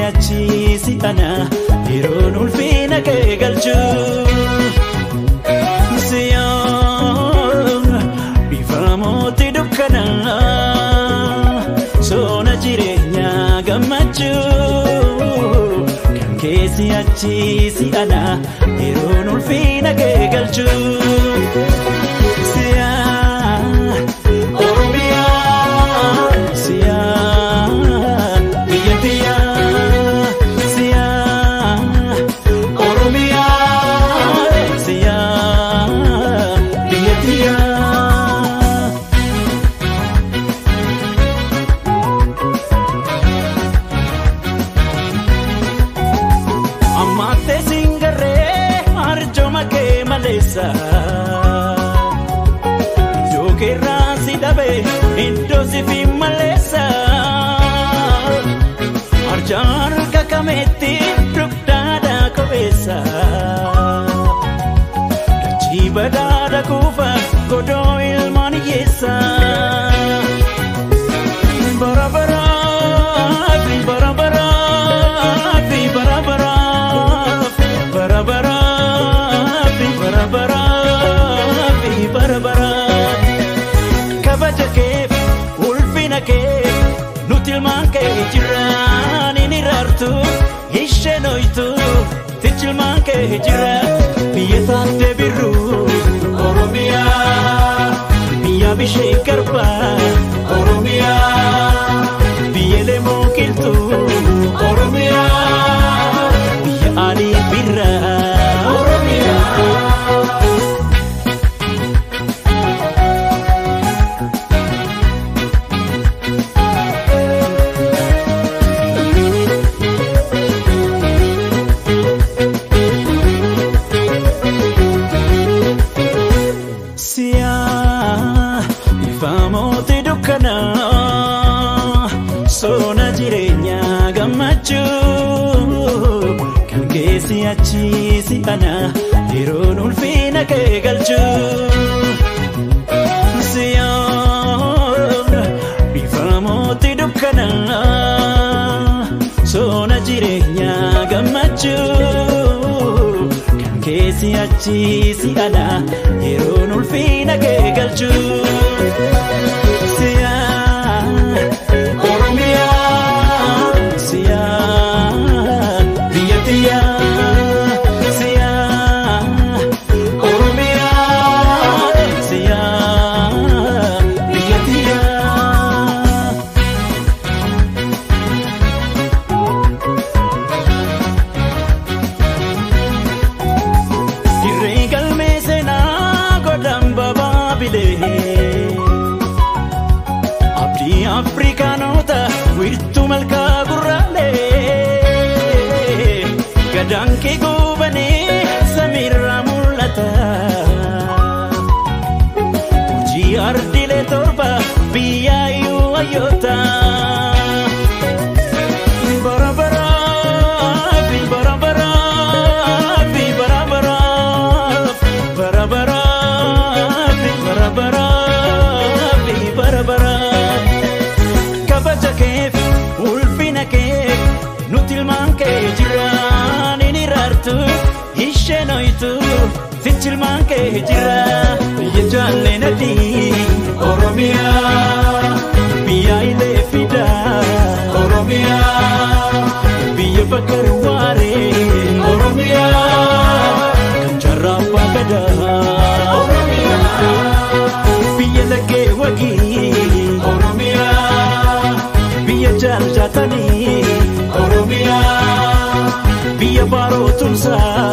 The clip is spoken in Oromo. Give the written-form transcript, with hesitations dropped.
achi si ana yeroon ulfina kee galchu. Siyaa bifa mootii dukkanaa soona jireenyaa gammachuu kan keessi achi si ana yeroon ulfina kee galchu. Siyaa Oromiyaa siyaa biyya tiyyaa siyaa Oromiyaa siyaa biyya tiyyaa. Ammattee singarree arjooma kee maleessa. Iddoo keerraa si dhabe iddoo si fi maleessa. Arjaan harka kameetti dugdaadhaa kopheessa. Dachii badhaadha kuufa godoo ilmaan hiyyeessa. Bara baraaf bara baraaf bara baraaf bara baraaf bara baraaf bara baraaf kabaja keef ulfina keef nuti ilmaan kee jiraan inni raartu isheen hoytu tichi ilmaan kee jira biyya taattee birruu Oromiyaa biyya bishee garbaa Oromiyaa biyya lemoo qilxuu Oromiyaa biyya alii birraa Oromiyaa. Siyaa ifa mootii dukkanaa soona jireenyaa gammachuu kan keessi achi si ana yeroon ulfina kee galchu. Siyaa ifa mootii dukkanaa soona jireenyaa gammachuu kan keessi achi si ana yeroon ulfina kee galchu. Siyaa Oromiyaa siyaa biyya tiyyaa siyaa Oromiyaa siyaa biyya tiyyaa. Dirree galmee seenaa godhan babaabilee abdii Afrikaanota wiirtuu malkaa gurraalee gadaan kee goobanii samiirraa mul'ata. Hojii ardiilee torba biyyaayyuu hayyoota. Bara baraaf bara baraaf bara baraaf bara baraaf bara baraaf bara baraaf kabaja keef ulfina keef nuti ilmaan kee jiraan inni raartu isheen hoytu sichi ilmaan kee jira biyya jaalleen adii Oromiyaa biyya ilee fidaa Oromiyaa biyya bakar waaree Oromiyaa kan jaarraa abbaa gadaa Oromiyaa biyya laggee wagii Oromiyaa biyya jaaljaatanii Oromiyaa biyya baaroo tumsaa